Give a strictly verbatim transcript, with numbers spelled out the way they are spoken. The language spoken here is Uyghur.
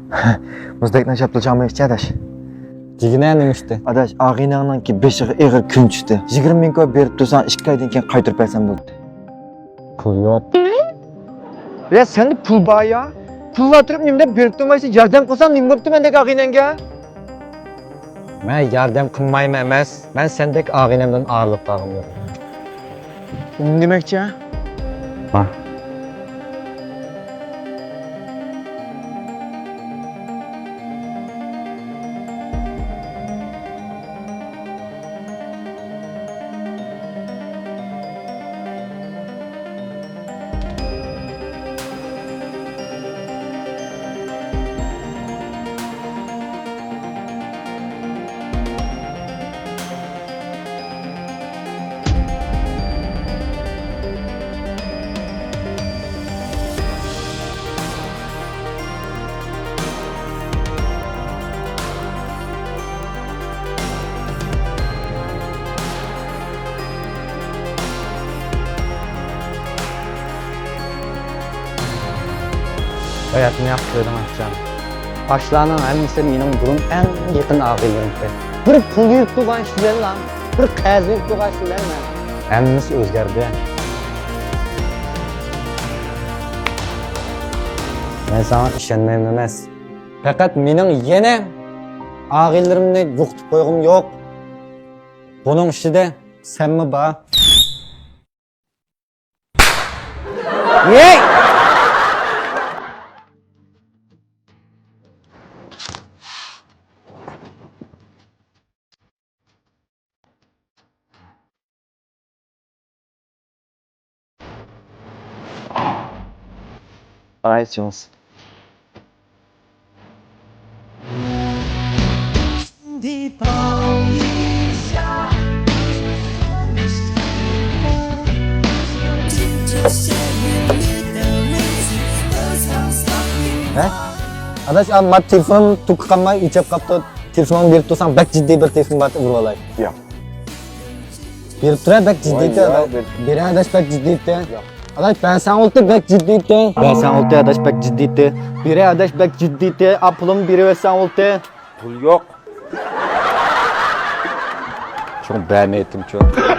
مۇزدەكنىڭ شاپتۇل چاڭمىغىچە ئاداش. دېگىنە نېمە ئىشتى؟ ئاداش، ئاغىنەڭنىڭكى بېشىغا ئېغىر كۈن چۈشتى. يىگىرمە مىڭ كوي بېرىپ تۇرساڭ، ئىككى ئايدىن كېيىن قايتۇرۇپ بەرسەم بولدى. پۇل يوق. يا سەندە پۇل بار يا. پۇل بار تۇرۇپ نېمە دەپ بېرىپ تۇرمايسەن؟ ياردەم قىلساڭ نېمە بوپتۇ مەندەك ئاغىنەڭگە؟ مەن ياردەم قىلمايمەن ئەمەس، مەن سەندەك ئاغىنەمدىن ئايرىلىپ قالغۇم يوق. نېمە دېمەكچى؟ ھا. ھاياتىمنى ياخشى كۆردۈڭ ئاچام. ئاشۇلارنىڭ ھەممىسى مېنىڭ بۇرۇن ئەڭ يېقىن ئاغىنىلىرىمكەن. بىر پۇل يۈرۈپ تۇرغان ئىشلارلا، بىر قەرز يۈرۈپ تۇرغان ئىشلارلا. ھەممىسى ئۆزگەردى. مەن ساڭا ئىشەنمەيمەن ئەمەس. پەقەت مېنىڭ يەنە ئاغىنىلىرىمنى يوقىتىپ قويغۇم يوق. بۇنىڭ ئىچىدە سەنمۇ بار. يەي! ئايسىڭىز. ھە؟ ئاداش، ئا، ما تېلېفونۇم توكى قالماي ئۆچۈپ قاپتۇ. تېلېفونۇڭنى بېرىپ تۇرساڭ، بەك جىددىي بىر تېلېفون بار، ئۇرۇۋالاي. ياق. بېرىپ تۇرە، بەك جىددىيتى. ۋاي، ياق، بېرىپ. بېرە ئاداش، بەك جىددىيتى. ياق. ئاداش، بەرسەڭ بولدى، بەك جىددىيتى. بەرسەڭ بولدى ئاداش، بەك جىددىيتى. بېرە ئاداش، بەك جىددىيتى. ئا، پۇلۇمنى بېرىۋەتسەڭ بولدى. پۇل يوق. چوڭ بەرمەيتتىم، چوڭ.